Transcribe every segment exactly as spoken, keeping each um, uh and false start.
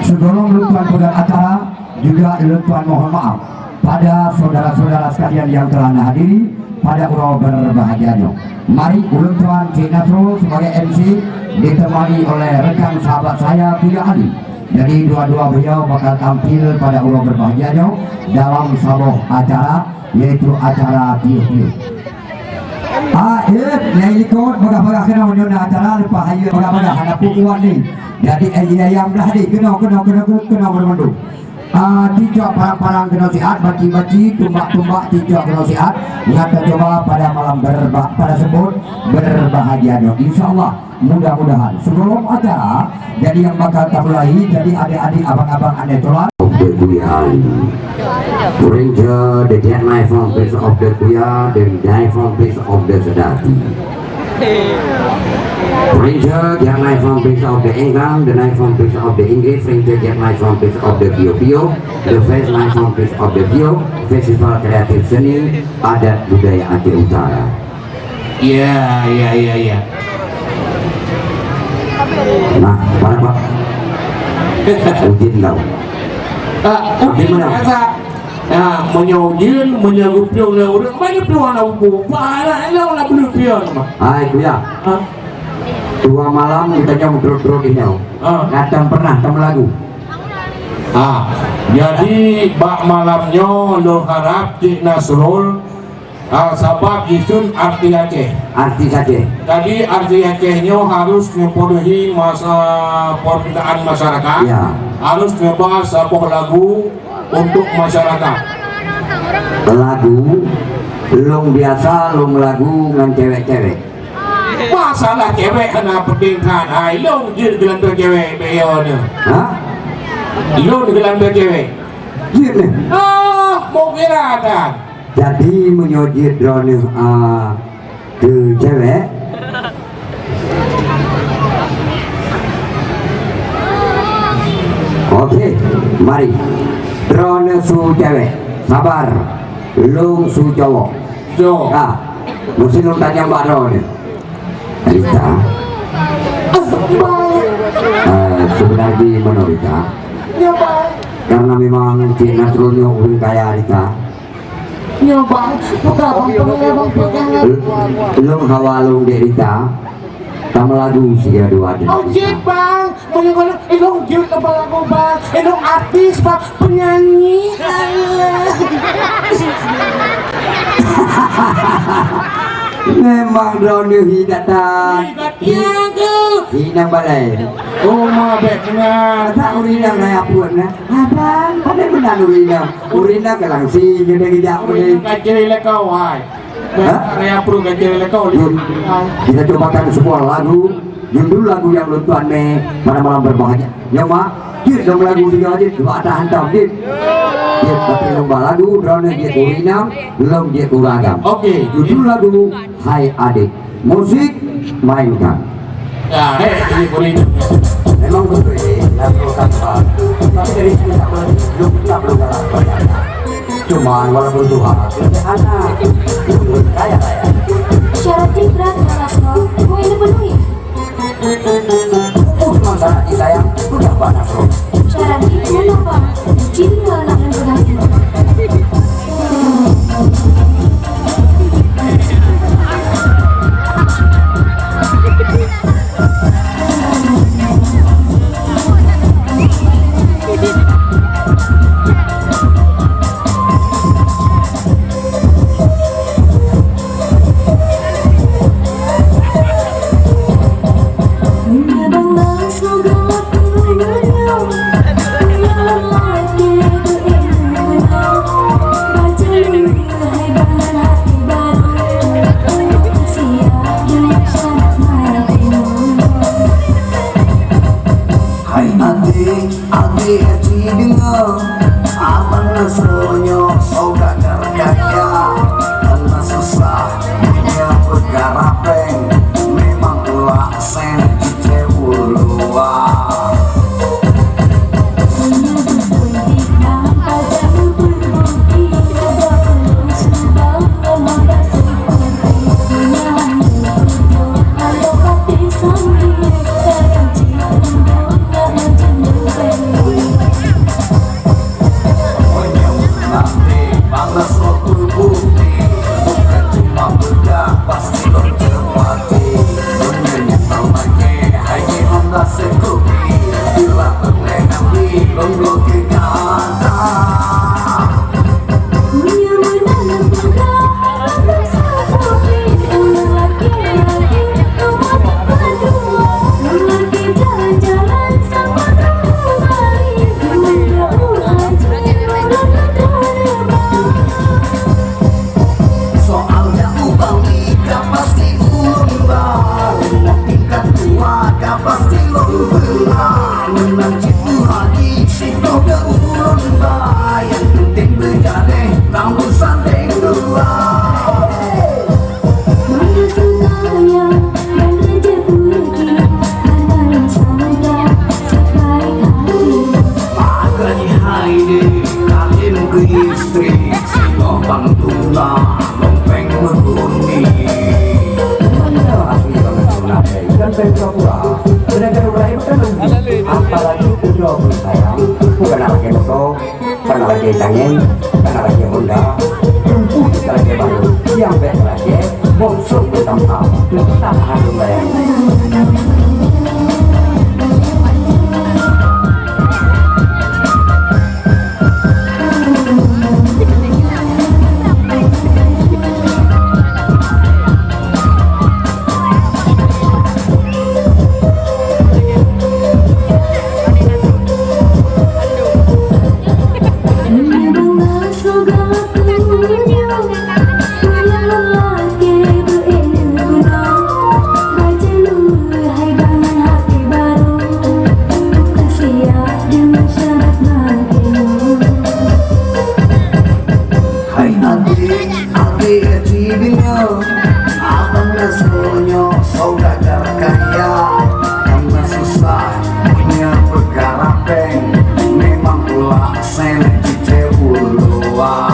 Sebelum lôn tuan peugah acara, juga lôn tuan mohon maaf pada saudara-saudara sekalian yang telah menghadiri pada uroe berbahagia nyoe. Mari, ulôn tuan Cik Nasrul sebagai M C ditemani oleh rekan sahabat saya Kuya Ali. Jadi dua-dua beliau bakal tampil pada uroe berbahagia nyoe dalam saboh acara, yaitu acara tiup-tiup. Ah, eh, nyang likot bagah-bagah keunoe nyoe na acara leupah hayeue bagah-bagah hana peukuat ni. Jadi, eh, iya, iya, belah deh, keunoe, keunoe, keunoe, keunoe, keunoe beureumandu. Ah, ticok parang-parang keunoe siat, baci-baci, tumbak-tumbak, ticok keunoe siat. Nyang teucuba pada malam berba-, pada seupôt berbahagia nyoe. Insya Allah, mudah-mudahan. Sebelum acara, jadi nyang bakal tamulai, jadi adik-adik, abang-abang, aneuk tuan. Of the Kuya Ali. Ranger, the Jackknife from Prince of the Kuya, the Knife from Prince of the Sedati. Ranger, Jackknife from Prince of the England, the Knife from Prince of the English, Ranger, Jackknife from Prince of the Pio Pio, the First Knife from Prince of the Pio, Festival Kreatif Seni Adat Budaya Aceh Utara. Ya, ya, ya, ya. Nah, para Pak. Udin tau. Ah, Udin mana? Kata, ah, meunyoe jin, meunyoe geupiôh lé ureueng, meunyoe piôh aneuk buku, para elok lah belum piôh mah. Hai, Kuya. Ah. Dua malam kita nyong drot-drot di nyoe. Ah. Nggak pernah kamu lagu. Ah, jadi bak malam nyoe lôn harap Cik Nasrul Ah, sabab jisun artis Aceh. Artis Aceh. Jadi, artis Aceh nyoe harus memenuhi masa permintaan masyarakat. Ya. Harus neuba saboh lagu untuk masyarakat. Lagu, lôn biasa lôn lagu ngon cewek-cewek. Masalah cewek hana penting that. Hai, lôn jeuet geulantoe cewek, bèk yo nyoe. Hah? Lôn geulantoe cewek. Jeuet nyoe. Ah, mungkin ada. Jadi, meunyoe jeuet droeneuh, a, keu cewek. Oke, mari. Droeneuh su cewek. Sabar. Lôn su cowok. Yo. Ah, meusti lôn tanyong bak droeneuh. Rita. Eh, sebenarnya meunoe Rita. Karena memang Cik Nasrul nyoe ureueng kaya Rita. Nyoe, Bang, peugah, Bang, peugah, Bang, peugah. L-, lôn hawa lôn dek Rita. Kameulagu sigoe dua deungon Rita. Oh, jeuet, Bang. Meunyoe, meunyoe, ilôn jeuet leubeh lagu, Bang. Ilôn artis, Bang. Penyanyi. Alah. Memang droeneuh hi that-that. Hi that-that. Hi nang balai. Oh, ma bèk meunan. Masa ureueng inong raya pruet na? Abang, pandai meunan ureueng inong. Ureueng inong ka langsing, keuneuk geujak ureueng inong. Ka jeuet lé kau, hai. Hah? Raya pruet ka jeuet lé kau. Yuk. Kita cobakan sebuah lagu. Judul lagu nyang lôn tuan mé pada malam berbahagia. Nyoe mak, jeuet lom lagu tiga jeuet, dua ata hantam jeuet. Jeuet, tapi lomba lagu, droeneuh jeuet ureueng inong, lom jeuet ureueng agam. Oke. Judul lagu, Hai Adik. Musik, mainkan. Ya, hei, ini kuning. Memang betul ini, lagu tanpa. Tapi dari segi sama, belum, kita belum kalah. Cuman walaupun tua, tapi anak, belum kaya raya. Syarat Gibran Mas Nasrul, boleh dipenuhi. Untuk masalah kita yang udah banyak, bro. Syarat Gibran apa? Cinta nak menentukan. Hai adik, adik, aci deungoe, abang Nasrul nyoe saudagar kaya. Karena susah, dia perkara peng, memang pula sen di luar. Istri singoh bang tungga, lompeng meuguni. Mana asli bang tungga, eh, bukan main pura-pura. Sedangkan orang lain bukan lagi. Apalagi udah bersayang, bukan lagi motor, bukan lagi tangen, bukan lagi Honda. Tunggu kita lagi baru. Yang baik lagi, bongsu bertambah. Tetap harus bayar. Hai adik, adik di dunia, abang dah semuanya saudagar kaya. Karena susah punya perkara peng, memang pula sen cicé ulua.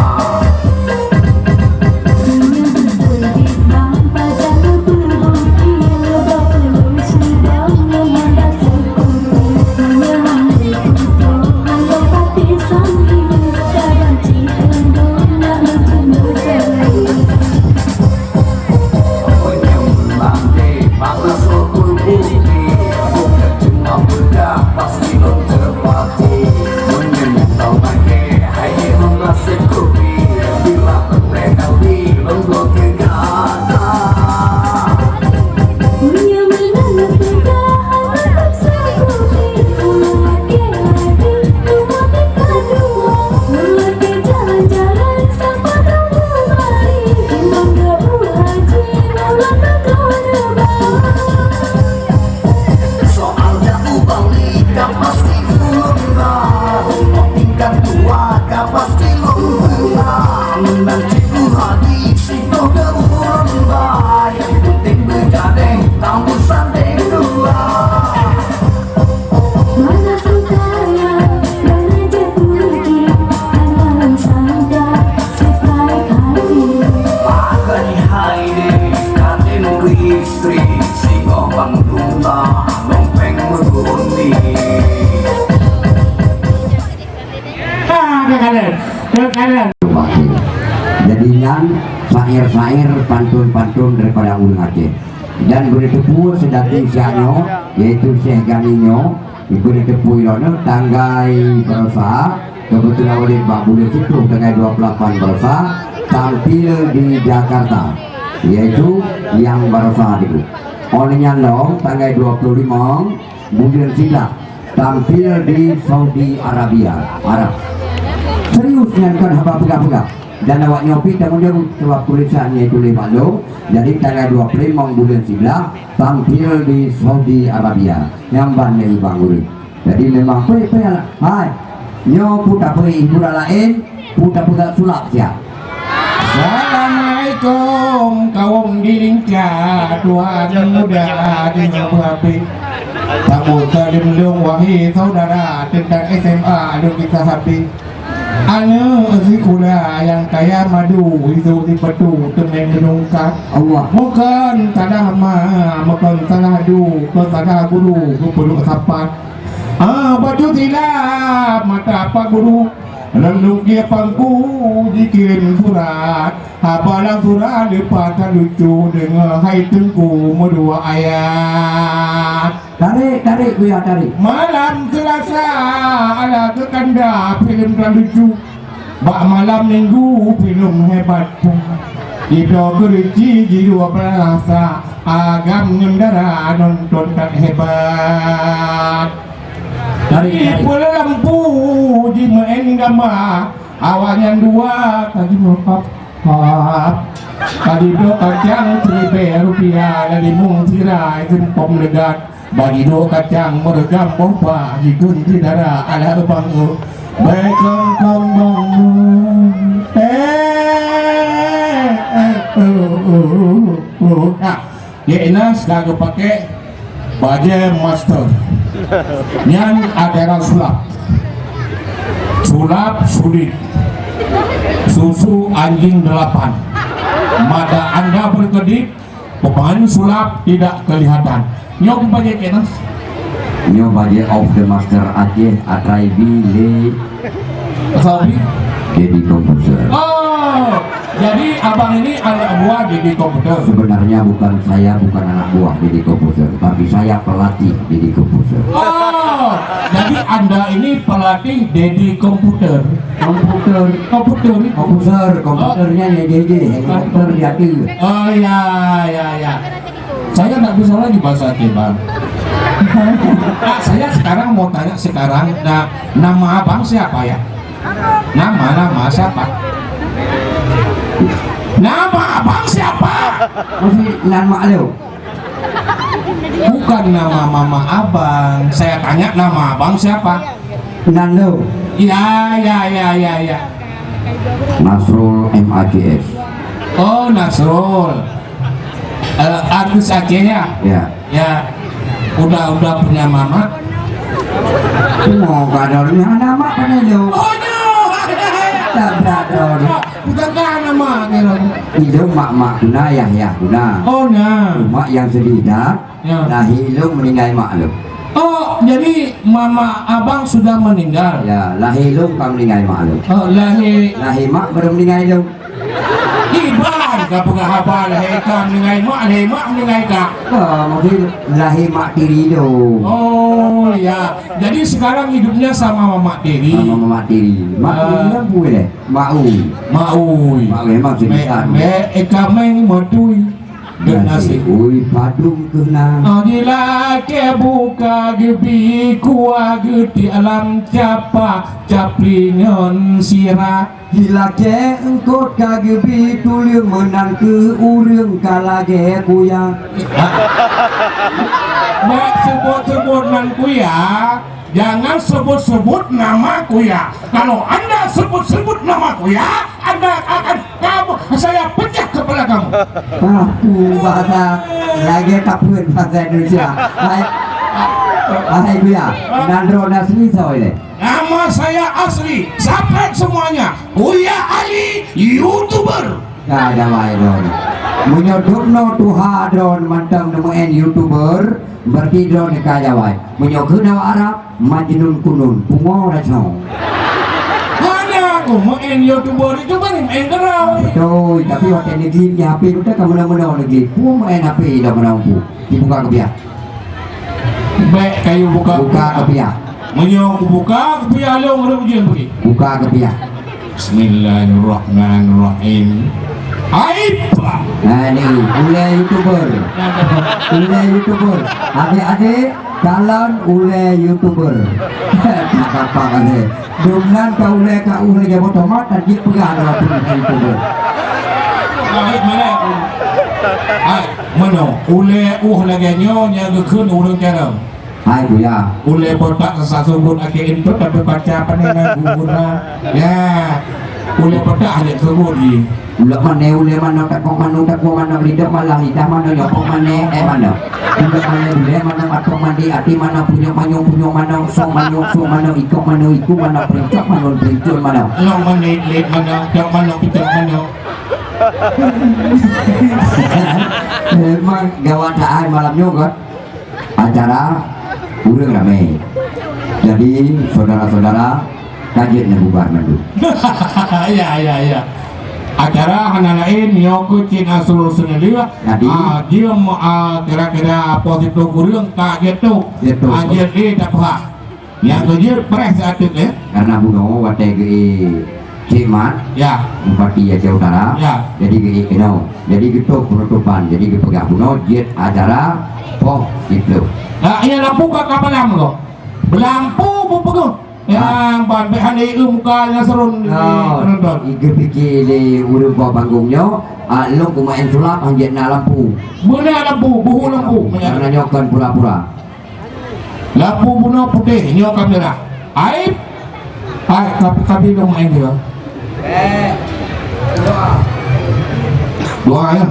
Soal jaku Bali ka pasti ulôn ba, rumoh tingkat dua ka pasti lôn peugah. Meunan cit Tuhan di situ ulôn ba, nyang penting beujadeng tambusan deng dua. Mana sukaya, mana jatuh lagi, hana sangka, sebaik hati. Maka di hai deh, katen istri, singoh bang tungga, lompeng meuguni. Ah, kekalan, kekalan. Jadi nyan syair-syair, pantun-pantun daripada ureueng Aceh. Dan beuneuteupeu seudati siak nyoe, yaitu Syekh Gani nyoe, beuneuteupeu ilone tanggai barosa, keubeutulan uleh bak buleuen siploh tanggai dua puluh lapan barosa, tampil di Jakarta, yaitu nyang barosa teuh. Óh lheueh nyan lom tanggai dua puluh limong buleuen siblaih, tampil di Saudi Arabia, Arab. Serius nyan, kon haba peugah-peugah. Dan awak nyoe pih tanggong jaweueb, sabab tulésan nyang tuléh bak lôn. Jadi tanggai dua puluh limong buleuen siblaih tampil di Saudi Arabia. Nyang ban lé bang ureueng. Jadi memang peuék-peuék lah. Hai, nyoe peue tapeuék hiburan laén, peue tapeugah sulap siat. Assalamualaikum, kaum di Linca, tuha muda deungoe beuhabéh. Tamu saleuem lôn wahé saudara, teuntang S M A lôn gisa habéh. Aneuk sikula nyang kaya madu, isu sipatu teumé meunungkat. Allah. Mukon salah ma, mukon salah du, kon salah guru, geupeuduek sapat. Ah, baju silap mata Pak Guru, lôn lukée pangku jikirém surat. Haba lam surat leupah that lucu, deungoe hai Teungku meudua ayat. Tarék, tarék, Buya, tarék. Malam Selasa ala keukanda filem that lucu. Bak malam Minggu filem hebat. Jidroe keureuji jidua beurasa agam ngon dara nonton that hebat. Tarék, tarék. Ipeulampu jimeu'en gamba, awaknyan dua ka jimeu'en pap-pap. Ka jidroe kacang siribée rupiah, lam limong sira seumpom leugat. Bak jidroe kacang meureugam boh pah, jikheun syedara alah bang, oh. Bék kong-kong bang. Eh, eh, oh, oh, oh, oh. Nah, Cek Inas ka geupaké bajée master. Nyan acara sulap. Sulap sulit. Susu anjing delapan. Mata anda berkedip, pemain sulap tidak kelihatan. Nyoe bajèe kenas. Nyoe bajèe of the master Aceh, atrai bi lé Sabi. Dedi Komposer. Oh, jadi abang ini anak buah Dedi Komposer. Sebenarnya bukan, saya bukan anak buah Dedi Komposer, tapi saya pelatih Dedi Komposer. Oh, jadi anda ini pelatih Dedi Komputer. Komputer. Komputer. Komputer, komputernya ya, jadi helikopter di hati. Oh, ya, ya, ya. Saya nggak bisa lagi bahasa Aceh, Bang. Ah, saya sekarang mau tanya sekarang, na-, nama abang siapa ya? Nama, nama siapa? Nama abang siapa? Masih nan mak lu. Bukan nama mama abang. Saya tanya nama abang siapa? Nando. Ya, ya, ya, ya, ya. Nasrul M A G S. Oh, Nasrul. Eh, artis Aceh ya? Ya. Ya. Udah, udah punya mama? Mau kadornya nama apa nih, lo? Oh, no. Tak berada. Bukan nama, gitu. Itu mak-mak guna, ya, ya, guna. Oh, nah. Mak yang sedih, dah. Ya. Lahé lôn meuninggai mak lôn. Oh, jadi mama abang sudah meninggal? Ya, lahé lôn ka meuninggai mak lôn. Oh, lahé. Lahé mak baru meuninggai lôn. Iban ka peugah haba lahé ka meuninggai mak, lahé mak meuninggai ka. Oh, mungkin lahé mak tiri lôn. Oh, ya. Jadi sekarang hidupnya sama mama tiri. Sama mama tiri. Mak tiri kan boleh. Mak Ui. Mak Ui. Mak Ui memang cerita. Mek, mek, eh, kameng matui. Deuk nasi. Ui padum keunan. Ah, jilakée buka geubi kuah geutiek lam capa, capli ngon sira. Jilakée eungkot ka geubi tuleueng meunan keu ureueng ka lagée kuya. Bèk seubut-seubut nan kuya. Jangan sebut-sebut nama kuya. Kalau anda sebut-sebut nama kuya, anda akan kamu, saya pecah kepala kamu. Aku bahasa lagi kapun bahasa Indonesia. Hai, hai kuya, nan droeneuh asli soe lé? Nama saya asli, sapet semuanya. Kuya Ali, YouTuber. Ka jawai droeneuh. Meunyoe dubnoe tuha droeneuh mantong neumeu'en YouTuber, berarti droeneuh ka jawai. Meunyoe keunoe Arab, Majnun Kunun, pungo rasong. Hana aku meu'en YouTuber, YouTuber meu'en keudroe. Beutôi, tapi watèe neuglim di H P, beutôi ka meunoe-meunoe neuglim. Peue meu'en H P dak meunoe peue? Dibuka keupiah. Bèk kayue buka. Buka keupiah. Meunyoe kubuka keupiah lôn, ureueng ujeuen bri. Buka keupiah. Bismillahirrahmanirrahim. Aib. Nah, ni, ulèe YouTuber. Ulèe YouTuber. Adik-adik, calon ulèe YouTuber. Tak gampang adik. Dum nan ka ulèe ka uh lagèe boh tomat, tak jeuet peugah lewat ulèe YouTuber. Aib mana? Aib mana? Ulèe uh lagèe nyoe nyang geukheun ureueng carông. Hai, Buya. Ulèe botak sasubut akhé intut, tapi baca apa ni, nah, guguna. Ya. Ulèe botak hanya sebut di. Ulèe mané, ulèe manoe, takok manoe, takok manoe, lidah malah, lidah manoe, nyokok mané, eh, manoe. Ulèe mané, ulèe manoe, atok mandi, ati manoe, punyok manyong, punyok manoe, sok manoe, sok manoe, ikok manoe, iku manoe, perincok manoe, perincun manoe. Long manoe, lét manoe, cok manoe, picok manoe. Memang gawat hai malam nyoe, kan? Acara ureueng ramé. Jadi, saudara-saudara, ka jeuet neububar mandum. Ya, ya, ya. Acara hana laén, nyoe keuh cit Nasrul Seuneulieh. Jadi? Ah, jeuem, ah, kira-kira poh siplôh kureueng ka jeuet tu. Jeuet tu. Ah, jeuet lé tapeuhah. Ya, tu jeuet preh seuateueh, eh. Karena bunoe watèe geu-, Cik Mat, ya. Bupati Aceh Utara, ya. Jadi geuék keunoe. Jadi geutôp peunutopan. Jadi geupeugah bunoe jeuet acara poh siplôh. Nah, iya lampu ka, ka beulampu. Beulampu beupeugah. Ya, ban bèk hana ié muka Nasrul di penonton. Oh, geupike lé ureueng bak panggong nyoe, ah, lôn kumaén sulap han jeuet na lampu. Beuna lampu, buhu lampu. Karena nyoe kon pura-pura. Lampu bunoe putéh, nyoe kamera. Aib. Hai, tapi, tapi dong main dia. Doa ya.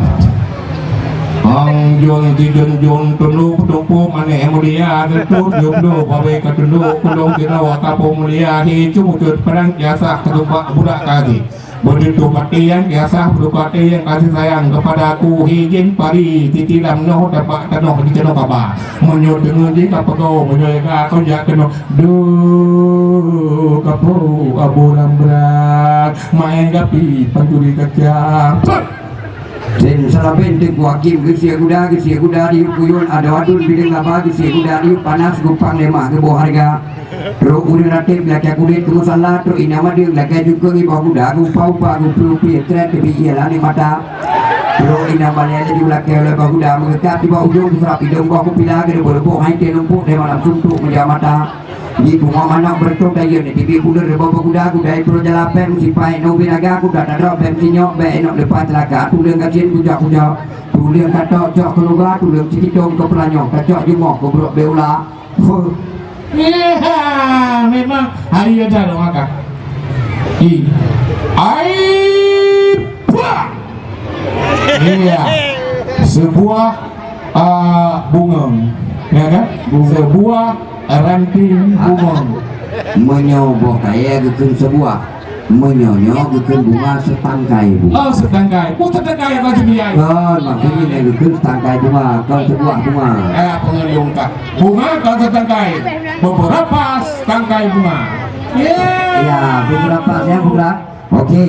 Ang jong di jong jong tunduk tumpuk manéh mulia, tunduk jong do babai ka tunduk, kulong kena wakapo mulia, hi cumucut perang jasa ketumbak budak kaji. Beuteutoh paténg nyang biasa, beuteutoh paténg nyang kasih sayang kepada aku, hijin pari titilam noh dapat tanoh di keunoe kaba. Meunyoe teungoh jih ka peugoe, meunyoe ka kon jak keunoe. Duh, kapo Abu Lambrang, main gapi pancuri kacang. Sen salabén teungku hakim geusie guda, geusie guda di kuyon ado adun bideng laba, geusie guda di panas gupang lemah geuboh harga. Trok ureuëng ratéb lakée kulét keu musala, trok inong madeueng lakée jukeueng iboh guda geupa-upa geupi-upi treb teubi ie langét mata. Trok inong balée laju lakée ulée boh guda meugeukat tibak ujong geusurab idong boh gupila geureubok-reubok hai tée lumpuk deh malam suntok meujak mata. Di bungoh manok beureutoh dayeuem di tibik buleuen reubok boh guda, guda ipro jala pém sipai nong binaga guda tadrop pém sinyok bèk inok leupah teulaka tuleueng gasien kujok-kujok. Tuleueng katok cok keuluwa, tuleueng sikitong keu peulanyong, kacok jumoh keu brok beula. Huh. Iya, memang hari ada dong maka. I. Ai. Puah. Iya. Sebuah, ah, bunga. Ya kan? Bunga. Sebuah ranting bunga. Meunyoe boh kayèe geukheun sebuah. Meunyoe nyoe geukheun bunga setangkai bunga. Oh, setangkai. Oh, setangkai bagi dia. Oh, maksudnya nyoe geukheun setangkai bunga, kon sebuah bunga. Eh, pengelung tak. Bunga kon setangkai. Beberapa setangkai bunga. Ya. Ya, beberapa saya bunga. Oke.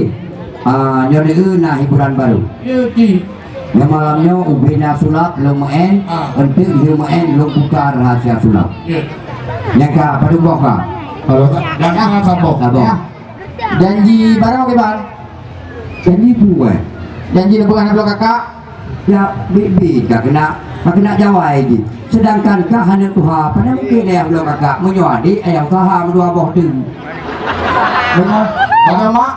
Ah, nyoe deh, eh, na hiburan baru. Ya, oke. Nyoe malam nyoe ubé na sulap lôn meu'en, ah, enteuk lheueh meu'en lôn buka rahasia sulap. Ya. Nyang ka padum boh ka? Kalau tak, jangan saboh. Saboh. Ya. Janji barô kiban? Janji buet. Janji neupeugah nibak kakak? Ya, biet-biet ka keuneuk, ka keuneuk jawai jih. Sedangkan kah aneuk tuha, pada mungkin ayah bloe kakak, meunyoe adék ayah usaha meudua boh teuk. Beuna? Beuna, Mak?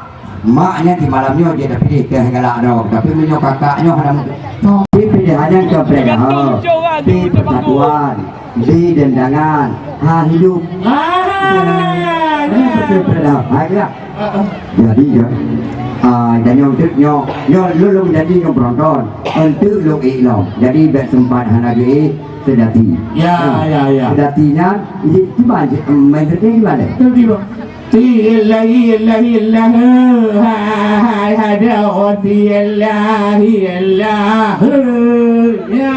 Mak nyan di malam nyoe jeuet tapiléh keu galak droe, tapi meunyoe kakak nyoe hana mungkin. Tapi pilihan nyan kon pilihan, ha. Pi persatuan. Di dendangan. Ha, hidup. Ah, ya. Ini betul, betul. Ha, ya. Ah, ah. Jadi, ya. Ah, dan yang untuk nyo, nyo, lu, lu jadi nyo penonton. Untuk lu, eh, lo. Jadi, bek sempat hana ge, sedati. Ya, ha, ya, ya. Sedati nyan, ini, cuba je, em, main sedati gimana? Sedati, Bang. Ti ilahi ilahi ilah, hai, hai, hada, oh, ti ilahi ilah, ya.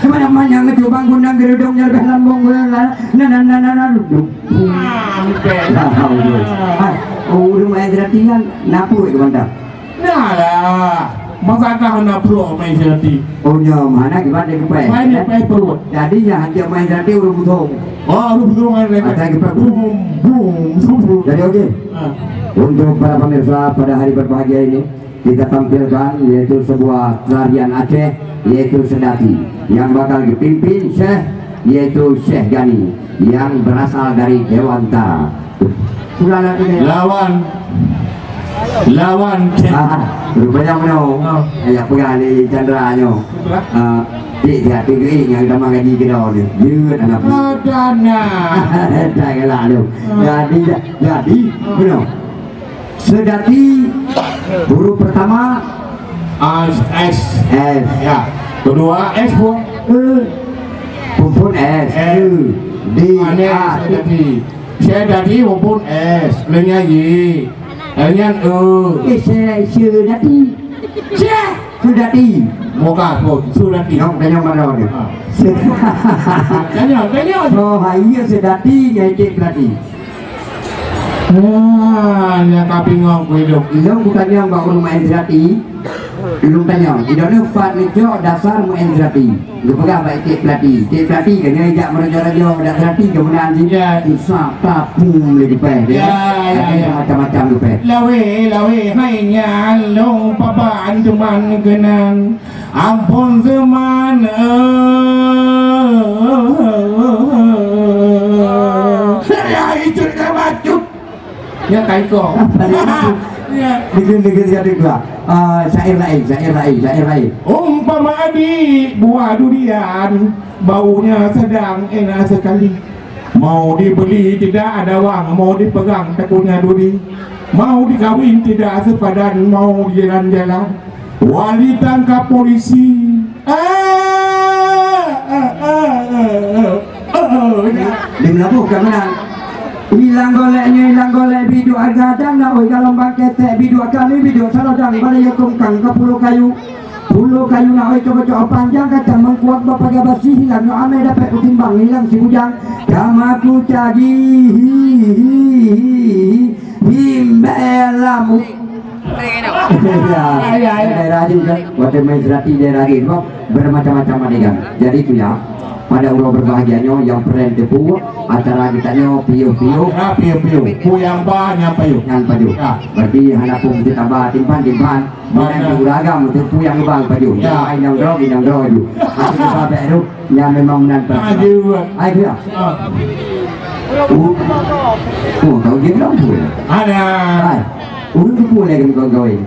Sebanyak-banyak ngecubang gundang gerudong nyang leubeh lambong gula la, na, na, na, na, na, duduk. Ah, betul. Ya Allah. Ah, oh, udah main latihan, napu itu mantap. Nah lah, masa kah na pro main latihan? Oh, nyo, mana gimana dia kepai? Main dia pai perut. Jadi, ya, hanya main latihan urut busong. Oh, urut busong main latihan. Asal kepai. Bum, bum, bum, bum. Jadi, oke. Ah. Untuk para pemirsa, pada hari berbahagia ini, kita tampilkan yaitu sebuah tarian Aceh, yaitu Sedati, yang bakal dipimpin Syekh, yaitu Syekh Gani, yang berasal dari Dewantara. Lawan, lawan Syekh. Ah, rupanya meunoe. Oh. Ya, peugah lé Chandra nyoe. Peugah? Ah, dik siat tu, eh, nyang tamah gaji keudroe ni. Jeuet anak. Ada nak. Dah galak tu. Ah. Jadi, jadi, ah, meunoe. Sedati huruf pertama. Ah, S. S. Ya. Kedua, S pun. E. Pun, pun S. S. E. D. Ah, ni A. Sedati. Sedati pun S. Lainnya Y. Lainnya E. Eh, se-, sedati. Sedati. Bukan, oh, Sedati. Nyok, tanya mana ni? Ah. Tanya, tanya. Oh, ha, iya, sedati, ya, cek berarti. Ah, nyang ka bingong ku ilong. Ilong ku tanyong bak ureueng main serati. Ilong tanyong, idone pat neucok dasar main serati. Geupeugah bak iték peulati. Iték peulati ka nyoe jak meurajo-rajo, dak serati keumeunaan jih. Ya. Susah tapung lé geupéh, ya. Ya, ya, ya. Macam-macam geupéh. Lawé, lawé, hai nyan long papa antuman keunan. Ampôn seuman, eh. Ya, itu dah bacut. Ya, kaiko. Ya. Dikit, dikit, dikit, dikit. Ah, syair lain, syair lain, syair lain. Umpama adik buah durian, baunya sedang enak sekali. Mau dibeli tidak ada wang, mau dipegang takutnya duri. Mau dikawin tidak sepadan, mau jalan-jalan. Wali tangkap polisi. Ah, ah, ah, ah, ah, ah, ah. Di Meulaboh ka meunan. Ilang golek nyoe, ilang golek bidu. Hareuga dang na oi galom bak ketek, biduek kali biduek salodang, balai yakong kang ka pulo kayu. Pulo kayu na oi cok-cok panjang, kacang mangkuak bak paga basi, hilang nyoe amai dapet kutimbang, hilang si bujang. Kama ku cagi hi hi hi hi, himbela mu. Ya, ya, ya. Daerah jih kan, watèe main serati daerah jih, sebab bermacam-macam adegan. Jadi tu ya, pada uroe berbahagia nyoe nyang peureulèe teupeue acara kita nyoe piôh-piôh. Ah, piôh-piôh. Peue nyang ba nyan pajoh. Nyan pajoh. Ya. Berarti hana pun mesti tambah timphan, timphan. Bukan beragam, mesti peue nyang ba pajoh. Ya. Nyang droe, nyang droe ju. Tapi kita bèk tu, nyang memang nan pas. Ayo, ya. Ah. Oh, oh, kau dia bilang pun. Ada. Hai. Ureueng teupeue lé geumeukawen.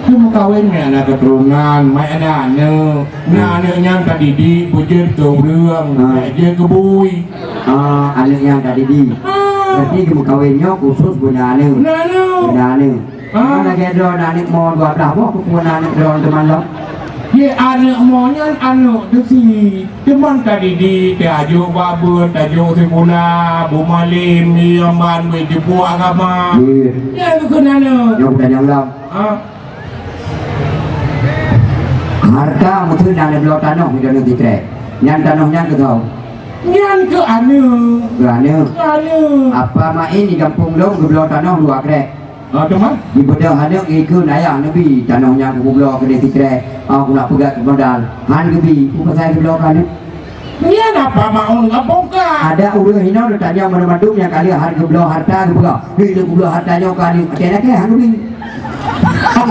Geumeukawen nyan aneuk keuturonan, mai ada aneuk. Na aneuk nyan ka didik, beujeuet keu ureueng, ah, bèk jeuet keu bui. Ah, aneuk nyan ka didik. Ah. Berarti geumeukawen nyoe khusus beuna aneuk. Beuna aneuk. Beuna aneuk. Ah. Mana lagèe droe na aneuk mo dua blah boh, keupeue na aneuk droe teuma lom? Ye, aneuk mo nyan aneuk teusi. Teuma ka didik, tajok bak beuet, tajok sikula, bumalem, nyang ban beuet jipeubuet agama. Iya. Nyan keuh aneuk. Nyoe bukan nyang lom. Ha? Harta meuteun na neubloe tanoh di dalam titrek. Nyan tanoh nyan keu soe? Nyan keu aneuk. Keu aneuk. Keu aneuk. Apa main di gampông lôn geubloe tanoh dua krek. Ah, teuma? Dibeudôh aneuk, geukheun ayah neubi tanoh nyang kubloe keudeh sikrek, ah, ku nak peugah keu modal. Han geubi, peue pasai geubloe keu aneuk? Nyan apa maun gampông ka? Ada ureueng hinoe neutanyong banmandum nyang ka lheueh han geubloe harta geupeugah, "Hei, lôn kubloe harta nyoe keu aneuk." Até lakèe han geubi.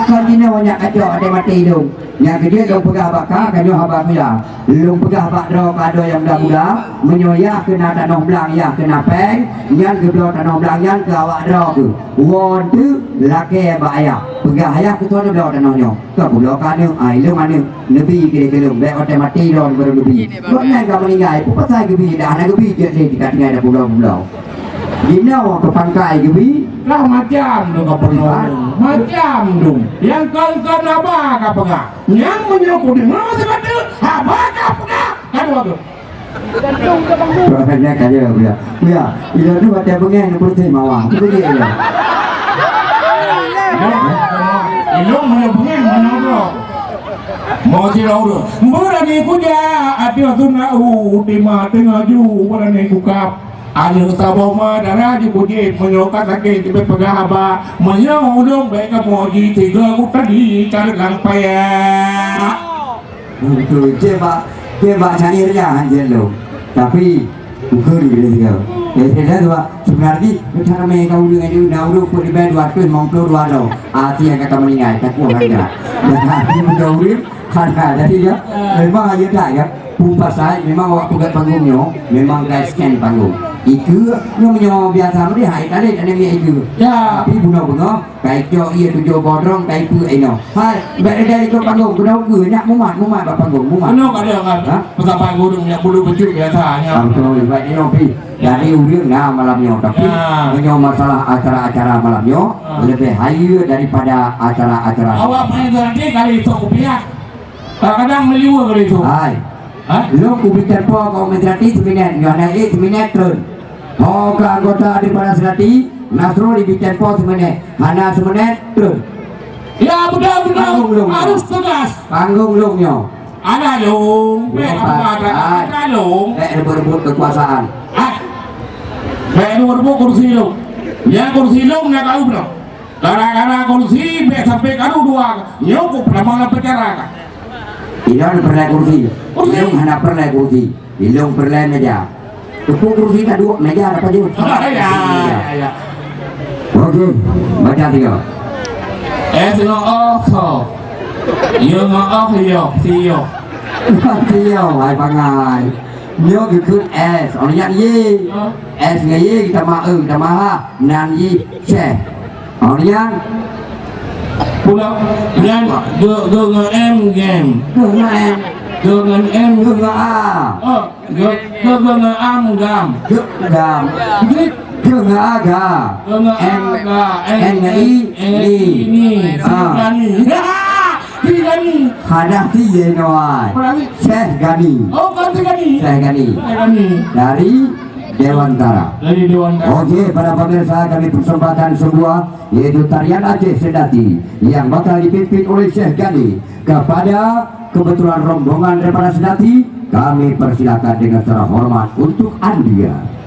Kon jinoe nyak kacok até maté idong. Nyang keujeuet lôn peugah bak ka, ka nyoe haba kuya. Lôn peugah bak droe keu adoe nyang muda-muda, meunyoe yah keu na tanoh blang, yah keu na péng, nyan geubloe tanoh blang nyan keu awak droe keuh. Woe eunteuk lakèe bak ayah, peugah ayah keu soe neubloe tanoh nyoe. Ka kubloe keu aneuk, ai lôn aneuk, neubi keudeh keu lôn, bèk watèe maté droe baru neubi. Gobnyan ka meuninggai, peue pasai geubi, dah hana geubi jeuet lé tinggai-tinggai dah publoe-publoe. Jinoe keu pangkai geubi. Lah macam tu ka peunoh. Macam tu. Nyang kon-kon haba ka peugah. Nyang meunyoe kudeungoe sibateue haba ka peugah, ka dua geuh. Banyak aja, ya. Ya, ila tu ada pengen kursi mawar. Itu dia ya. Ilong mana pengen, mana tu? Mau sila urus. Berani kuja, ada tu nak u, di ma tengah ju, berani kukap. Aneuk saboh ma dara jipuji, meunyoe ka sakét jibeuet peugah haba, meunyoe ulôn bèk kamoe jitiga ku tadi ka reulang payah. Beutôi, cek bak, cek bak syair nyan hanjeuet lôn. Tapi, ukeue di biléh tiga. Eh, dah tu, Pak. Sebenarnya, cara main kau dengan dia, nak urut pun dibayar dua ratus lima puluh dua dolar. Arti yang kata meninggal, tak kuat harga. Dan hati muka urut, harga. Jadi, ya, memang aja tak, ya. Pun pasal, memang awak peugöt panggung nyoe, memang ka scan panggung. Ikeue, nyoe meunyoe biasa meudiah, hai talét, ada miet ikeue. Ya. Tapi bunoe beungoh, Kai cok ié tujoh bodrong, kai peuet inoe. Hai, bèk dai ikot panggung, keunoe keuh, nyak mumat, mumat bak panggung, mumat. Keunoe ka lheueh, kan? Ha? Peusapat gurèng nyak bulu beujeuet biasa, nyak. Ah, beutôi, bèk inoe pih. Jadi, ureueng na malam nyoe, tapi meunyoe masalah acara-acara malam nyoe, leubeh hayeue daripada acara-acara. Awak main nanti kali esok kupiah. Kadang-kadang meliwa kali esok. Hai. Ha? Lôn ubit tempo keu Mizrati seuminet, nyoe na ék seuminet treun. Ho keu anggota daripada Sirati, Nasrul di Bitempo seumeunét, hana seumeunét, treun. Ya, betul, betul. Panggung lôn. Harus tegas. Panggung lôn nyoe. Ada lôn, bèk apa ada, ada lôn. Bèk rebut-rebut kekuasaan. Ah. Bèk rebut-rebut kursi lôn. Ya, kursi lôn nak tahu belum? Gara-gara kursi, bèk sampai kadu dua. Nyoe ku peutamong lam penjara ka. Ilôn peureulèe kursi. Kursi. Ilôn hana peureulèe kursi. Ilôn peureulèe meja. Teupeu kursi ka duek, meja dapat jeuet. Ya, ya, ya. Oke, baca tiga. Eh, singoh oh, so. Yo ngoh oh, yo, si yo. Si yo, hai pangai. Nyoe geukheun S, oh nyan Y. Hah? S ngon Y, kita ma e, kita ma ha. Nan Y, Syekh. Oh, nyan. Pula, nyan, ge, ge ngon M, game. Ge ngon M. Ge ngon M. Ge ngon A. Oh, ge, ge, ge ngon am, gam. Ge, gam. Ge. Ge ngon A, ga. Ge ngon A, ga. N ngon I, ni. Ni. Ah. Si Gani. Si Gani. Hana si ye noai. Berarti Syekh Gani. Oh, bukan si Gani. Syekh Gani. Syekh Gani. Dari Dewantara. Dari Dewantara. Oke, para pemirsa, kami persembahkan sebuah, yaitu tarian Aceh Sendati yang bakal dipimpin oleh Syekh Gani. Kepada kebetulan rombongan daripada Sendati, kami persilakan dengan secara hormat untuk Andia.